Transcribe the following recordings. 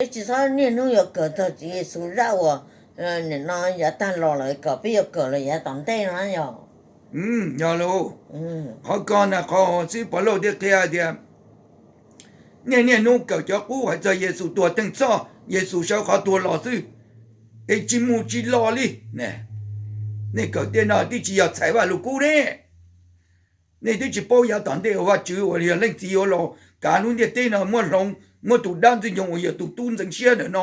Peb tsis txhob niaj hnub yuav kawm txog Tswv Yexus zaj uas nim no yav tag los lawm, kom peb yuav kawm los yav tom ntej no yog. Yog lauj. Qhov ko na qhov xib hwb Pov Lauj thiaj qhia tias nej niaj hnub kawm cov qub hais txog Yexus tuag theej txhoj, Yexus sawv qhov tuag los xwb, es tsis mus tsis los li. Nej kawm tej no twb tsis yog txhais Vajluskub ne. Nej twb tsis paub yav tom ntej uas Vajtswv uas yog Leej Txiv yuav los kav lub ntiaj teb no, muab hloov, muab tus dab Ntxwg Nyoog uas yog tus tub ntxeev siab ntawm no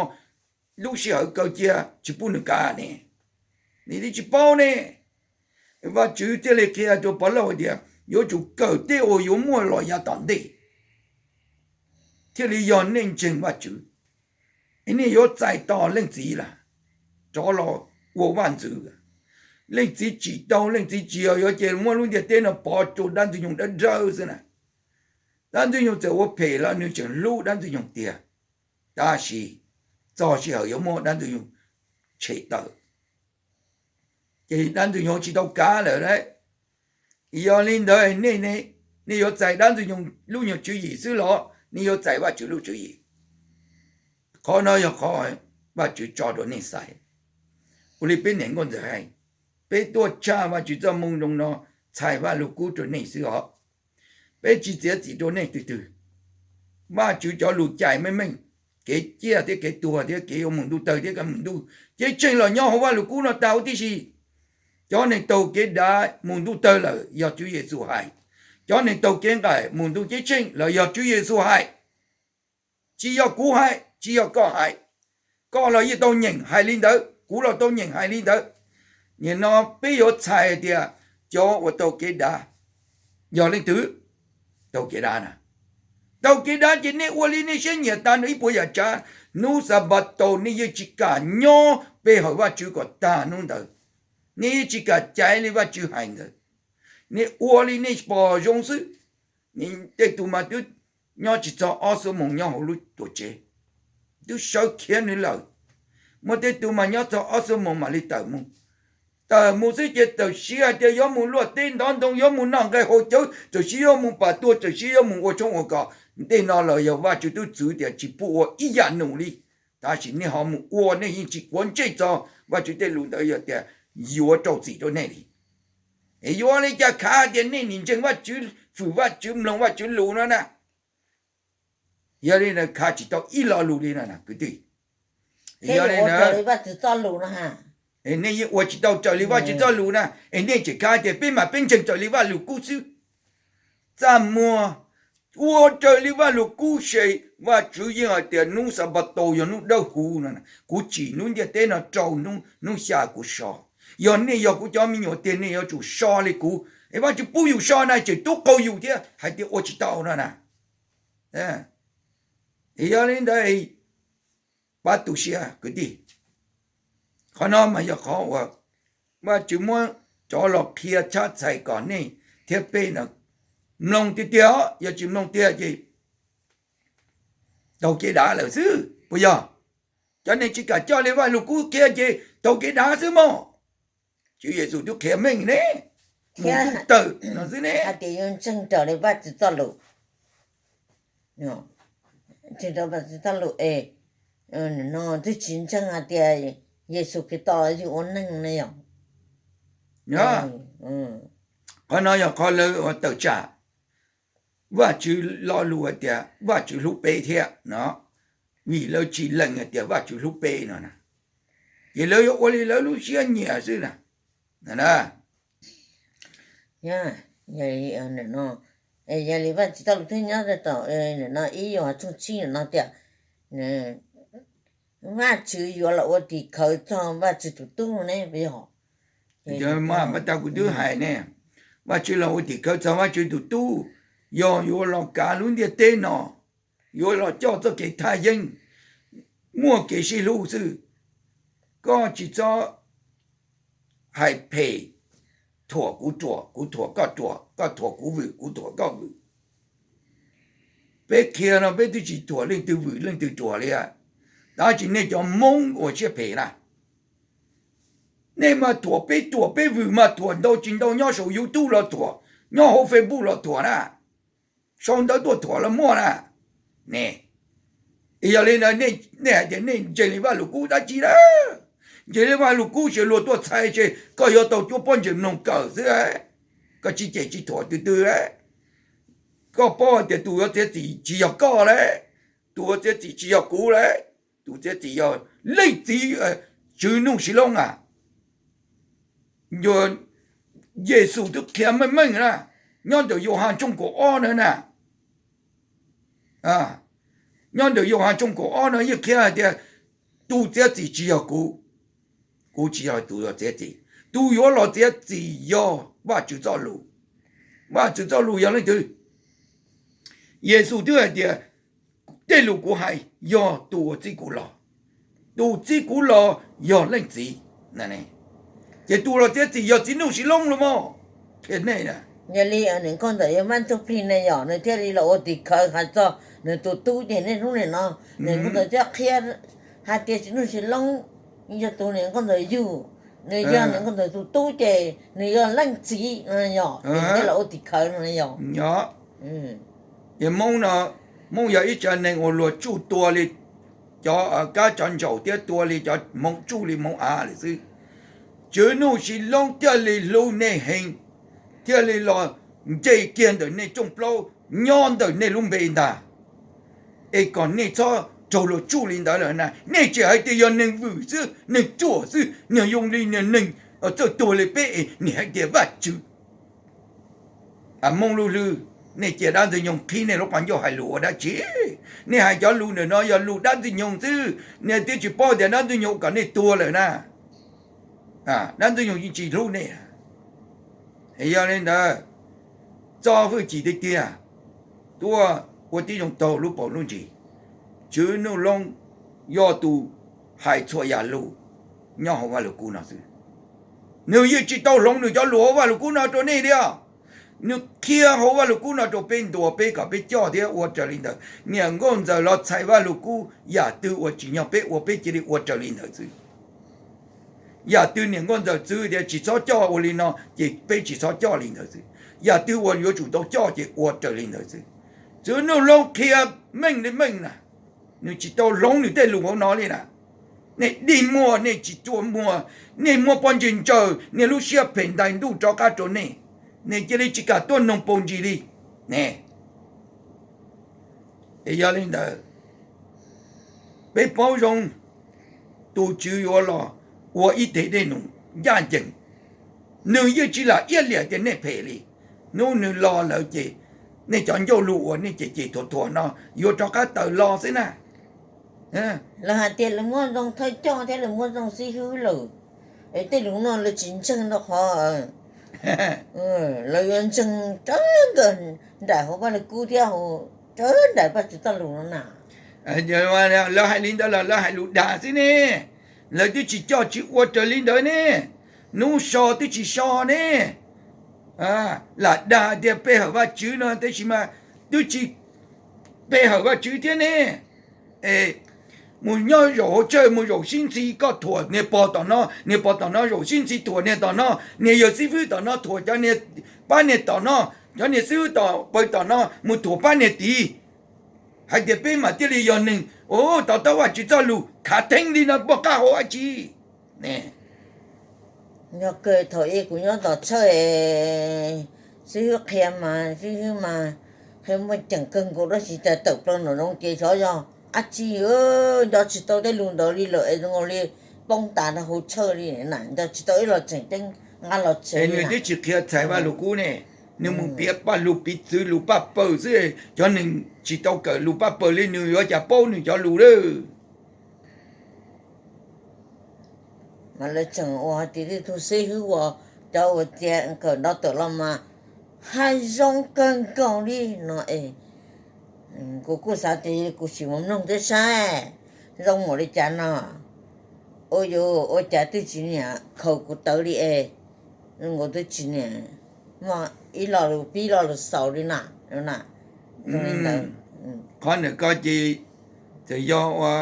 lub sij hawm kaw cia tsis pub nws kav ne. Nej twb tsis paub ne. Vajtswv thiaj li qhia rau Pov Lauj hais tias yuav tsum kawm tej uas yuav muaj los yav tom ntej thiaj li yog nej ntseeg Vajtswv, es nej yuav txais tos Leej Txiv lawm, rov los ua vaj ntxwv. Leej Txiv tsim tau, Leej Txiv tsis yog yuav cia muab lub ntiaj teb no pov rau dab Ntxwg Nyoog dawb dawb xwb na. Dab Ntxwg Nyoog txawm ua phem los nws tseem hlub dab Ntxwg Nyoog tiag, tab sis txog sij hawm yuav muab dab Ntxwg Nyoog tshem tawm, ces dab Ntxwg Nyoog tsis tau kav lawm lauj. Yog li ntawd nej, nej yuav txais dab Ntxwg Nyoog lub nyuag tswv yim xwb los nej yuav txais Vajtswv lub tswv yim? Qhov no yog qhov Vajtswv tso rau nej xaiv. Ua li peb niam nkauj ntxawm hais, peb tuaj tshaj Vajtswv txoj moo zoo no txhais Vajluskub rau nej xwb os. Peb tsis txiav txim rau nej twg twg. Vajtswv cov lus cais meej meej, kev ciaj thiab kev tuag thiab kev yuav mus ntuj tawg thiab kev mus ntuj ceeb tsheej los nyob hauv Vajluskub no tag huv tib si. Cov neeg taug kev dav mus ntuj tawg lawm yog Tswv Yexus hais. Cov neeg taug kev nqaim mus ntuj ceeb tsheej los yog Tswv Yexus hais. Tsis yog kuv hais, tsis yog koj hais. Koj los yeej tau nyeem hais li ntawd, kuv los tau nyeem hais li ntawd. Nim no peb yuav txhais tias cov uas taug kev dav yog leej twg? Taug kev dav na. Taug kev dav ces nej ua li nej siab nyiam tas nws ib puas yam tsav. Hnub Xanpataus nej yeej tsis kam nyob pe hawm Vajtswv kom tag hnub ntawd. Nej yeej tsis kam caiv li Vajtswv hais ntawd. Nej ua li nej pom zoo xwb. Tej tus mas twb nyob tsis txog ob xuab moos nyob hauv lub tuam tsev, twb sawv khiav nws lawm. Muaj tej tus mas nyob txog ob xuab moos mam li tawm mus. Tawm mus xwb ces txawm siv hais tias yuav mus luaj teb ntov ntoo, yuav mus noj nqaij haus cawv, txawm siv yuav mus pam tuag, txawm siv yuav mus ua tshoob ua kos. Tej no los yog Vajtswv twb txwv tias tsis pub ua ib yam nus li. Tab sis nej ho mus ua, nej yeej tsis quav ntsej txog Vajtswv tej lus ntawd, yog tias yuav rau txim rau nej li. Yuav li cas khav tias nej nim ntseeg Vajtswv, fwm Vajtswv, mloog Vajtswv lus no na? Yog li ntawd khav tsis tau ib lo lus li no kwv tij. Yog li ntawd nej yeej ua tsis tau raws li Vajtswv txoj lus na, es nej tseem khav tias peb mas peb ntseeg raws li Vajluskub xwb. Txaj muag ua raws li Vajluskub ces Vajtswv yeej hais tias hnub Xanpataus yog hnub dawb huv no, kuv tsim lub ntiaj teb no rau hnub, hnub xya kuv so. Yog nej yog kuv cov me nyuam tiag nej yuav tsum so li kuv. Es Vajtswv pub yus so na tseem tub qaug yus thiab hais tias ua tsis tau no na. Yog li ntawd pab tu siab kwv tij. Qhov no mas yog qhov uas Vajtswv muab cov los qhia tshab txhais kom nej thiab peb no mloog tiag tiag os. Yog tsis mloog tiag ces taug kev dav lawm xwb puas yog? Cov neeg tsis kam coj li Vajluskub qhia ces taug kev dav xwb mog. Tswv Yexus twb qhia meej ne, mus ntuj tawg no xwb ne. Hais tias yuav ntseeg raws li Vajtswv txoj lus, ntseeg raws Vajtswv txoj lus es no twb tsis ntseeg hais tias Yexus Khetos yog ua neeg ne yog. Qhov no yog qhov lawv ua tawm tsam Vajtswv lo lus hais tias Vajtswv hlub peb thiab no, vim lawv tsis lees hais tias Vajtswv hlub peb no na, ces lawv yuav ua li lawv lub siab nyiam xwb na. Yog li Vajtswv txoj lus thiaj nyob tom no ib Yauhas tshooj tsib no tias Vajtswv yuav los ua tim khawv txog Vajtswv tus tub ne puas yog? Mas tas kuv twb hais ne, Vajtswv los ua tim khawv txog Vajtswv tus tub, yog yuav los kav lub ntiaj teb no, yuav los coj txoj kev thaj yeeb, muaj kev sib hlub xwb. Koj tsis txhob hais phem, thuam kuv ruam, kuv thuam koj ruam, koj thuam kuv vwm, kuv thuam koj vwm. Peb qhia no peb twb tsis thuam leej twg vwm leej twg ruam li, tab sis nej cov Hmoob ua siab phem na. Nej mas thuam peb ruam peb vwm mas thuam ntau tsis ntau nyob saum YouTube los thuam, nyob hauv Facebook los thuam na, sau ntawv tuaj thuam los muaj na. Ne, Yog li ntawd nej hais tias nej ntseeg li Vaj Lug Kub dab tsi na? Ntseeg li Vaj Lug Kub ces luag tuaj txhais ces koj yuav tau cuab pob ntseg mloog kawm xwb, koj tsis cem tsis thuam tus twg. Koj paub hais tias tus yuav txiav txim tsis yog koj lawm, tus yuav txiav txim tsis yog kuv lawm, tus txiav txim yog Leej Txiv, Tswv Nuj Sis Loob a. Yog Yexus twb qhia meej meej na, nyob ntawm Yauhas tshooj kaum ob na na, nyob ntawm Yauhas tshooj kaum ob no yeej qhia hais tias tus txiav txim tsis yog kuv, kuv tsis yog tus yuav txiav txim, tus yuav los txiav txim yog Vajtswv txoj lus. Vajtswv txoj lus yog leej twg? Yexus twb hais tias tej lus kuv hais yog tus uas txib kuv los, tus txib kuv los yog Leej Txiv. Ces tus los txiav txim yog Txiv Nuj Sis Loob los mas, qhia nej. Yog li niam nkauj ntawm yog Vaj Ntsuj Plig na yog nws thiaj li los ua tim khawv hais txog nws tus tub ces nej hnub nim no niam nkauj ntawd thiaj qhia hais tias Txiv Nuj Sis Loob yog tus niam nkauj ntawd yug, nws yog niam nkauj ntawd tus tub ces nws yog Leej Txiv no yog, thiaj los ua tim khawv no yog. Ces Hmoob no, Hmoob yog ib tsav neeg uas luag tsuj tua li cov kab tsov ntsaum thiab tua li cov Hmoob tsuj li Hmoob av lawm xwb. Tswv Nuj Sis Loob thiaj li hlub nej heev, thiaj li los nce kiag ntawm nej rooj plaub nyob ntawm nej lub npe ntag, es kom nej txhob raug luag tsuj li ntawd lawm na. Nej tseem hais tias yog neeg vwm xwb, neeg ruam xwb, nws zoo li niag neeg txawj tuag li peb es nim hais tias Vajtswv. Hmoob lub hlwb, nej cia dab Ntxwg Nyoog qhib nej lub qhov ncauj hais lus ua dab tsi? Nej hais cov lus ntawm no yog lus dab Ntxwg Nyoog xwb, nej twb tsis paub tias dab Ntxwg Nyoog kom nej tuag lawm na. Dab Ntxwg Nyoog yeej tsis hlub nej. Yog li ntawd, txo hwj chim tiag tiag tuaj ua tib zoo taug lub paus lub ntsis. Tswv Nuj Loob yog tus hais txhua yam lus nyob hauv Vaj Lug Kub no xwb. Nws yeej tsis tau hloov nws cov lus hauv Vaj Lug Kub no rau nej li os. Nws qhia hauv Vaj Lug Kub no rau peb ntuas peb kom peb coj thiab ua raws li ntawd. Niam nkauj ntxawm los txhais Vaj Lug Kub yam twg uas tsim nyog peb ua peb cia li ua raws li ntawd xwb. Yam twg niam nkauj ntxawm txwv tias tsis txhob coj ua li no ces peb tsis txhob coj li ntawd xwb. Yam twg uas yuav tsum tau coj ces ua raws li ntawd xwb. Tswv Nuj Loob qhia meej li meej na, nws tsis tau hloov nws tej lus hauv no li na. Nej dig muag, nej tsis tua muag, nej muab pob ntseg ntsaws, nej lub siab phem ntais ntuj rov qab rau nej, nej cia li tsis kam tuaj noog paus ntsis li ne. Es yog li ntawd, peb paub zoo, tus Tswv yuav los ua ib teg dej num ncaj ncees, nws yeej tsis lam iab liam tias nej phem li. Hnub nws los lawm ces nej cov ncauj lus uas nej cem cem thuam thuam no yuav rov qab tawm los xwb na. Lawv hais tias lawv muaj zoo thawj coj thiab lawv muaj zoo xib hwb lawm, es tej lus no lawv tsis ntseeg rau qhov lawv yuav ntseeg rawv nkawd nraim hauv Vaj Lug Kub thiab hauv rawv nraim Vajtswv txoj lus no na. Lawv hais li ntawd los lawv hais lus dag xwb ne. Lawv twb tsis coj tsis ua raws li ntawd ne. Hnub so twb tsis so ne. Lam dag tias pe hawm Vajtswv no tab sis mas twb tsis pe hawm Vajtswv thiab ne. Es mus nyob zaum hauv tsawj mus zaum sib ntxhi, koj thuam niag pog tom no, niag pog tom no zaum sib ntxhi thuam niag tom no, niag yawg xib fwb tom no thuam cov niag pab niag tom no, cov niag xib fwb tom paws tom no mus thuam pab niag tid. Hais tias peb mas thiaj li yog neeg, to taub Vajtswv txoj lus khav theeb li no puas qab hau dab tsi? Yog kawg thaum ub kuv nyob tom tsawj, xib hwb qhia mas xib hwb mas qhia muaj ceem kawg nkaus tab sis cas tawm plaws nram zoov ces xyov yog dab tsi, nco tsis tau tej lus ntawd li lawm es zoo nkaus li poob tas rau hauv tsawj li na, nco tsis tau ib los tseem ceeb nqa los tsev li. Nws twb tsis qhia txhais Vaj Lug Kub ne, nws mus piav paj lug piv txwv lus paj paws xwb, cov neeg tsis tau kawm lus paj paws li nws yuav cas paub nws cov lus lawm. Mas lawv tseem ua tias tej tug xib hwb uas cov uas cia kawm nto tawm los mas hais zoo kawg nkaus li no es, kuv kuj xav tias kuv sim mus mloog thiab saib zoo npaum li cas no. Ua yuav ua cas twb tsis niam khaws kuv tawv li es, zoo nkaus twb tsis niam muaj ib lo lus pib lo lus xaus li na. Qhov ntawm ko ces txawm yog ua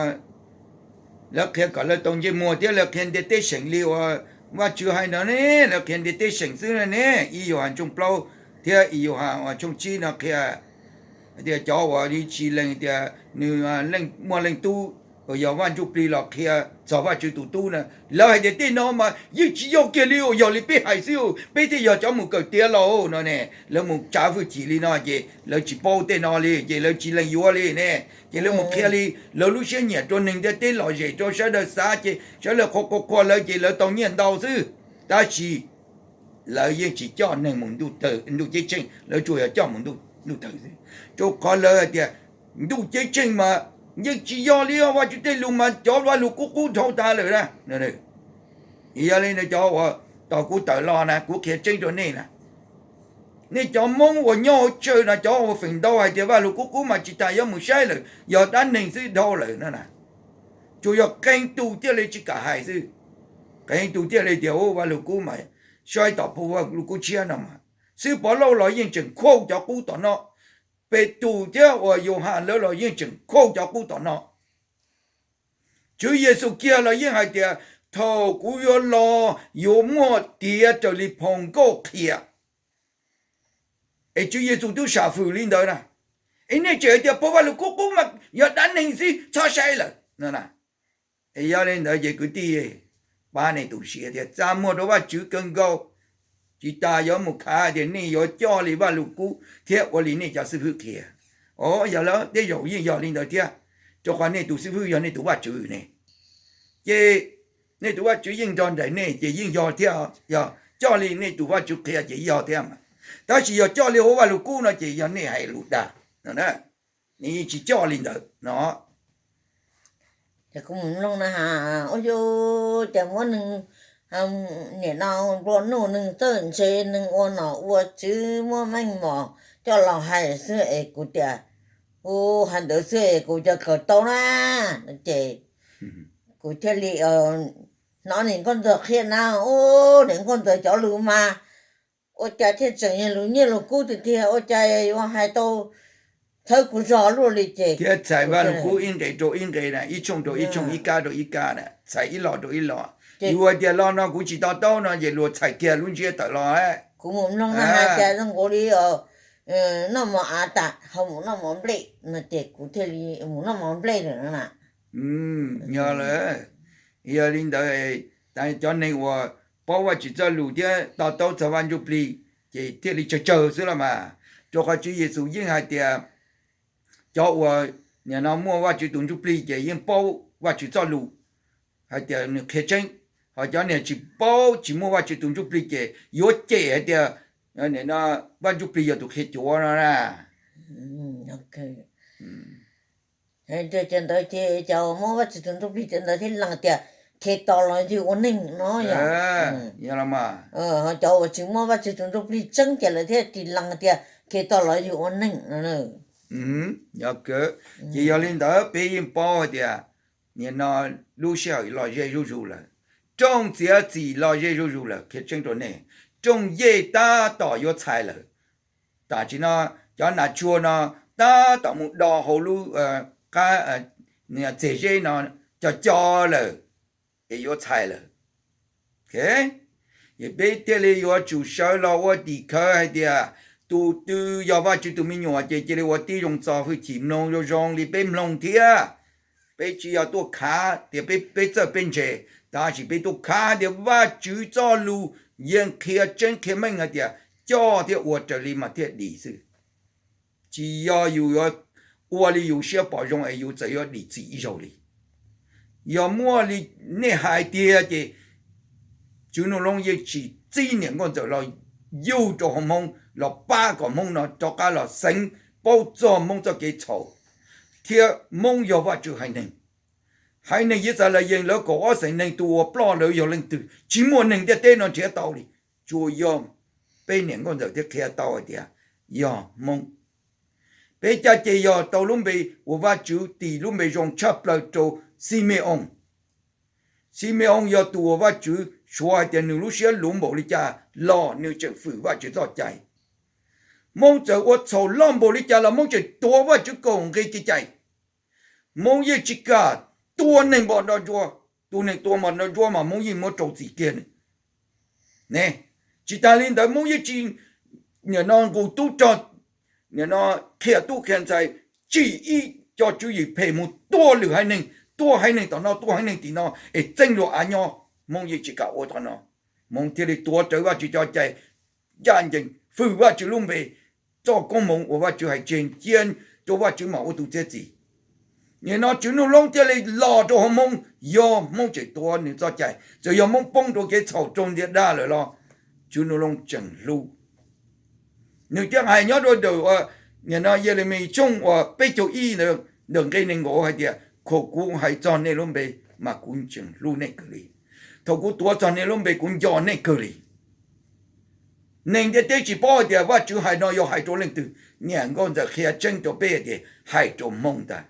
lawv qhia kom lawv tau ntsej muag thiab lawv qhia ntiaj teb seem li uas Vajtswv hais no ne, lawv qhia ntiaj teb seem xwb ne. Ib Yauhas tshooj plaub thiab ib Yauhas uas tshooj tsib no qhia Tias cov uas tsis lees tias nws muaj Leej Tub uas yog Vaj Ntsujplig los qhia txog Vajtswv tus Tub na, lawv hais tias tej no mas yeej tsis yog kiag li, uas yog li peb hais xwb, peb thiaj yog cov mus kawm tiav los no ne. Lawv mus tsav hwj chim li no ces lawv tsis paub tej no li ces lawv tsis lees yuav li ne. Ces lawv mus qhia li lawv lub siab nyiam rau neeg ntiaj teb, lom zem rau sawv daws xav ces sawv daws qhuas qhuas qhuas lawv ces lawv tau nyiaj ntau xwb. Tab sis lawv yeej tsis coj neeg mus ntuj ceeb tsheej, lawv tsuas yog coj mus ntuj tawg xwb. Rau qhov lawv hais tias ntuj ceeb tsheej mas yeej tsis yog li os, Vajtswv tej lus mas cov vaj lug kub qub dhau tas lawm na. Yog li ntawd cov uas tos kuv tawm los na, kuv qhia tseeb rau nej na, nej cov Hmoob uas nyob hauv tsev no, cov uas feem ntau hais tias vaj lug kub qub mas tsis tas yuav mus saib lawm, yog dab neeg xwb dhau lawm no na. Tsuas yog qee tus thiaj li tsis kam hais xwb. Qee tus thiaj li tias vaj lug kub mas saib tom pub vaj lug kub tshiab no mas. Xib Pov Lauj los yeej tseem khuaj cov qub tom no, Petus thiab uas Yauhas lawv los yeej tseem khuaj cov qub tom no. Tswv Yexus kiag los yeej hais tias thaum kuv yuav los yuav muaj tiav raws li phau nkauj qhia. Es Tswv Yexus twb sam fwm li ntawd na, es nej tseem hais tias pub vaj lug kub qub mas yog dab neeg xwb txhob saib lawm no. Es yog li ntawd ces kwv tij, pab nej tu siab thiab txaj muag rau Vajtswv kawg nkaus. Tsis tas yuav mus khav tias nej yuav coj li vaj lug kub thiab ua li nej cov xib fwb qhia. Os, yog lawm, tej zaum yeej yog li ntawd thiab, rau qhov nej tus xib fwb yog nej tus Vajtswv ne. Ces nej tus Vajtswv yeej nrog nraim nej ces yeej yog thiab, yog coj li nej tus Vajtswv qhia ces yog thiab mas. Tab sis yog coj li hauv vaj lug kub no ces yog nej hais lus dag no. Nej yeej tsis coj li ntawd no. Ces kuv mus mloog na has, ua cas muab neeg nim no nplua nuj, neeg txawj ntse, neeg ua nom ua tswv, muab meej mom coj los hais xwb es kuv tias, kuv hais ntawd xwb es kuv cov kawm tau na. Ces kuv thiaj li hnov niam nkauj ntxawm qhia na, ub, niam nkauj ntxawm cov lus mas ua cas thiaj tseem yog lus nyiaj lus kub tiag tiag, ua cas yuav hais tau txhawb kuv zog luaj li ces thiab txhais vaj lug kub ib nqe rau ib nqe na, ib tshooj rau ib tshooj, ib kab rau ib kab na, txhais ib los rau ib los. Yus hais tias los no kuv tsis to taub no ces luag txhais kiag lub ntsiab tawm los. Kuv mus mloog na has cas zoo nkaus li noj mov av tas ho mus noj mov nplej no ces kuv thiaj li mus noj mov nplej lawm no na. Yog lawm, yog li ntawd, cov neeg uas paub Vajtswv txoj lus thiab to taub txog Vaj Ntsujplig ces thiaj li tsawg tsawg xwb los mas. Rau qhov Tswv Yexus yeej hais tias cov uas nim no muaj Vajtswv tus Ntsujplig ces yeej paub Vajtswv txoj lus hais tias nws qhia tseeb, ho cov niag tsis paub tsis muaj Vajtswv tus Ntsujplig ces yuav cem hais tias Vaj Ntsujplig yog tus qhia cuav no na. Ntawd ces cov muab Vajtswv tus Ntsujplig cov ntawd thiaj lees tias Khetos los yog ua neeg no yog. Yog los mas, cov uas tsis muaj Vajtswv tus Ntsujplig tseeb ces lawv thiaj tsis lees tias Khetos los yog ua neeg no. Ces yog li ntawd peb yeej paub hais tias nim no lub sij hawm los ze zuj zus lawm, rooj txiav txim los ze zuj zus lawm, qhia tseeb rau nej, rooj yej tab tom yuav txhais lawm. Tam sim no cov nas tshua no tab tom mus do hauv lub qab txiag zeb no co co lawm, es yuav txhais lawm. Es peb thiaj li yuav tsum sawv los ua tim khawv hais tias tus twg yog Vajtswv tus me nyuam ces cia li ua tib zoo txo hwj chim mloog zoo zoo li peb mloog thiab. Peb tsis yog tuaj khav tias peb txawj peb ntse, tab sis peb tuaj khav tias Vajtswv txoj lus yeej qhia tseeb qhia meej hais tias coj thiab ua raws li mas thiaj dim xwb. Tsis yog yus yuav ua li yus siab pom zoo es yus txawm yuav dim txim ib zaug li. Yog muaj li nej hais tiag ces Tswv Nug Loob yeej tsis txib niam nkauj ntxawm los yug rau hauv Hmoob los pab kom Hmoob no rov qab los xeev paub txog Hmoob txoj kev txhaum, thiab Hmoob yog Vajtswv haiv neeg. Haiv neeg Yixalayees lawv kaum ob xeem neeg tus uas ploj lawv yog leej twg? Tsis muaj neeg ntiaj teb no nrhiav tau li, tsuas yog peb niam nkauj ntxawm thiaj qhia tau hais tias yog Hmoob. Peb caj ces yog tau lub npe uas Vajtswv tis lub npe zoo tshaj plaws rau Xime-oos. Xime-oos yog tus uas Vajtswv suav hais tias nws lub siab luv npaum li cas los nws tseem fwm Vajtswv txoj cai. Hmoob txawm ua txhaum loj npaum li cas los Hmoob tseem tuav Vajtswv kaum nqe kev cai. Hmoob yeej tsis kam tua neeg npog nrog ntsuag, tus neeg tua npog nrog ntsuag mas Hmoob yeej muab rau txim kiag nws. Ne, tsis tas li ntawd Hmoob yeej tsis, nim no nqus tub rog nim no qhia tub qhia ntxhais, tsim ib co tswv yim phem mus tua lwm haiv neeg, tua haiv neeg tom no, tua haiv neeg tim no es txeeb luag av nyob. Hmoob yeej tsis kam ua qhov no. Hmoob thiaj li tuav rawv Vajtswv cov cai, ncaj ncees fwm Vajtswv lub npe, txoj koob hmoov uas Vajtswv hais tseg cia rau Vajtswv mam ua tus txiav txim. Nim no Tswv Nuj Loob thiaj li los rau hauv Hmoob, yog Hmoob tseem tuav nws txoj cai, txawm yog Hmoob poob rau kev txhaum raug ntiav dab lawm los Tswv Nuj Loob tseem hlub. Nws thiaj hais nyob rau ntawm nim no Yelemis tshooj uas peb caug ib ntawm nqe nees nkaum hais tias, khaum kuv hais txog nej lub npe mas kuv tseem hlub nej kawg li. Thaum kuv tuav txog nej lub npe kuv nco nej kawg li. Neeg ntiaj teb tsis paub hais tias Vajtswv hais no yog hais rau leej twg, niam nkauj ntxawm qhia tseeb rau peb hais tias hais rau Hmoob ntag.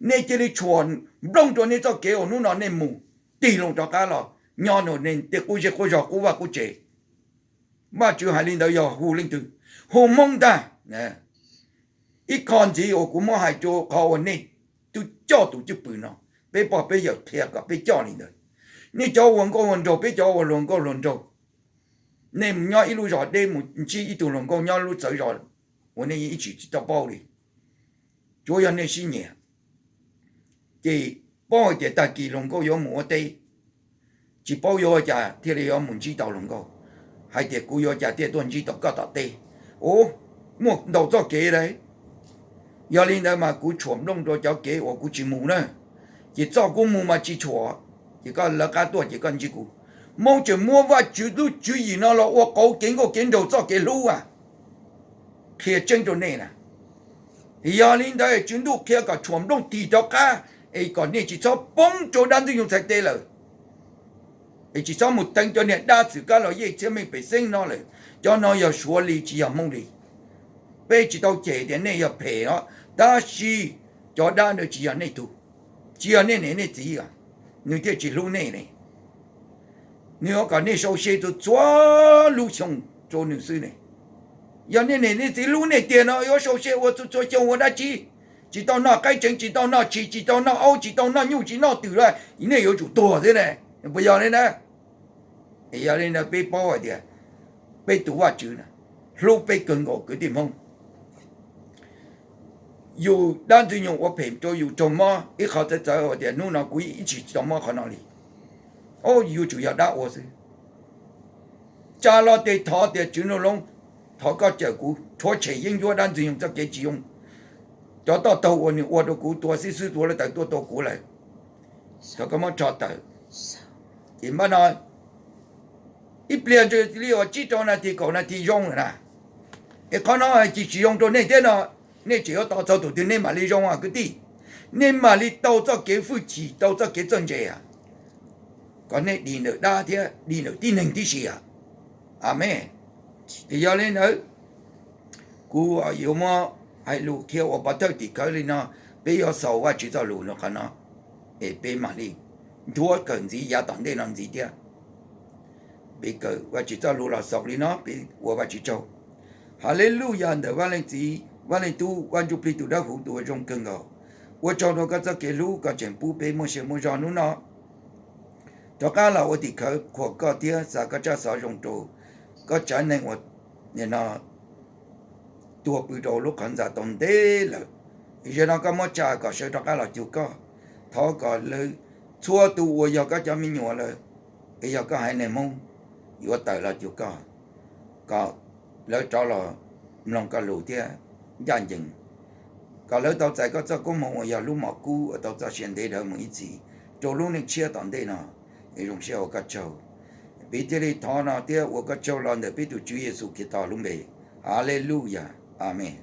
Nej cia li tshuam nplooj rau nej txoj kev uas hnub no nej mus, tig loo rov qab los nyob nram nej tej qub zej qub zog qub vaj qub tsev. Vajtswv hais li ntawd yog hu leej twg? Hu Hmoob ntag. Ib qho ntxiv uas kuv muab hais rau qhov uas nej twb coj tus cwj pwm no, peb pog peb yawm qhia kom peb coj li ntawd. Nej cov ua nkauj ua nraug, peb cov ua hluas nkauj hluas nraug, nej mus nyob ib lub zos deb mus ntsib ib tug hluas nkauj nyob lub txawv zos uas nej yeej ib tsis tsis tau paub li, tsuav yog nej sib nyiam, ces paub hais tias tag kis hluas nkauj yuav mus ua teb, tsis paub yuav ua cas thiaj li yuav mus ntsib tau hluas nkauj, hais tias kuv yuav ua cas thiaj tuaj ntsib tau koj tom teb. Ua, muaj ntau txoj kev lawm. Yog li ntawd mas kuv tshuam nplooj rau cov kev uas kuv tsis mus na, ces txoj kuv mus mas tsis tshuam, ces koj lawv qab tuaj ces koj ntsib kuv. Hmoob tseem muab Vajtswv lub tswv yim no los ua qauv kev nkauj kev nraug txoj kev hlub a, qhia tseeb rau nej na. Yog li ntawd Tswv Ntuj qhia kom tshuam nplooj tig rov qab, es kom nej tsis txhob poob rau dab ntxwg nyoog txhais tes lawm, es tsis txhob mus teev cov niag dab txwm kab los yej txhiab meej pem xeeb no lawm. Cov no yog Suav li tsis yog Hmoob li. Peb tsis tau cem tias nej yog phem os, tab sis cov dab ntawd tsis yog nej tug, tsis yog nej niam nej txiv os, nws thiaj tsis hlub nej ne. Nws yuav kom nej sau se txhua txhua lub xyoo rau nws xwb ne. Yog nej niam nej txiv hlub nej tiag no yuav sau se ua txhua txhua xyoo ua dab tsi? Tsis tau noj qaib tseev, tsis tau noj tshis, tsis tau noj aub, tsis tau noj nyuj, tsis noj twm los nej yuav tsum tuag xwb ne. Puas yog li na? Yog li ntawd peb paub hais tias peb tus Vajtswv hlub peb kawg nkaus kwv tij Hmoob. Yus dab ntxwg nyoog ua phem rau yus raug mob ib qho txawv txawv tias hnub no kuv ib tsis tau mob qhov no li. Yus tsum yog dab ua xwb. Tsa los tes thov tias Tswv Nuj Loob, thov koj cawm kuv rhuav tshem yeeb ncuab dab ntxwg nyoog txoj kev tsis zoo, cov toj taug uas nws ua rau kuv tua xib xwb tua lawv tawv tuaj tua kuv lawm, thov koj muab rho tawm. Ces npaj no ib pliag ntsis li uas tsib rau nas this kaum nas this zoo lawm na. Es qhov no tsis tsis zoo rau nej thiab no, nej tseem yuav tos txog tus twg nej mam li zoo a kwv tij? Nej mam li tau txoj kev hwj chim, tau txoj kev txawj ntse a, kom nej dim ntawm dab thiab dim ntawm tib neeg tib si a. Amees. Yog li ntawd, kuv yuav muab hais lus qhia ua pov thawj tim khawv li no, peb yuav xaus Vajtswv txoj lus no qhov no, es peb mam li nthuav kawm ntxiv yav tom ntej no ntxiv thiab. Peb kawm Vajtswv txoj lus los xaus li no, peb ua Vajtswv tsaug. Haleluyas ntawm Vaj Leej Txiv, Vaj Leej Tub, Vaj Ntsuj Plig tus dawb huv tus uas zoo kawg nkaus. Ua tsaug rau koj txoj kev hlub koj tseem pub peb muaj sia muaj zog hnub no. Rov qab los ua tim khawv qhuas koj thiab xa koj tsab xov zoo rau koj tsav neeg uas nim no tuag pw rau lub qhov ntxa tau ntev lawm. Zaum no koj muab tsa kom sawv rov qab los cuag koj. Thov kom lawv txhua tus uas yog koj cov me nyuam lawm, es yog koj haiv neeg Hmoob, yuav tawm los cuag koj, kom lawv rov los mloog koj lus thiab ncaj ncees, kom lawv tau txais koj txoj koob hmoov uas yog lub mom kub uas tau txoj sia ntev dhawv mus ib txhis rau lub neej tshiab tom ntej no. Es zoo siab ua koj tsaug. Piv thiaj li thov no thiab ua koj tsaug los ntawm peb tus Tswv Yexus Khetos lub npe. Haleluyas. Amees.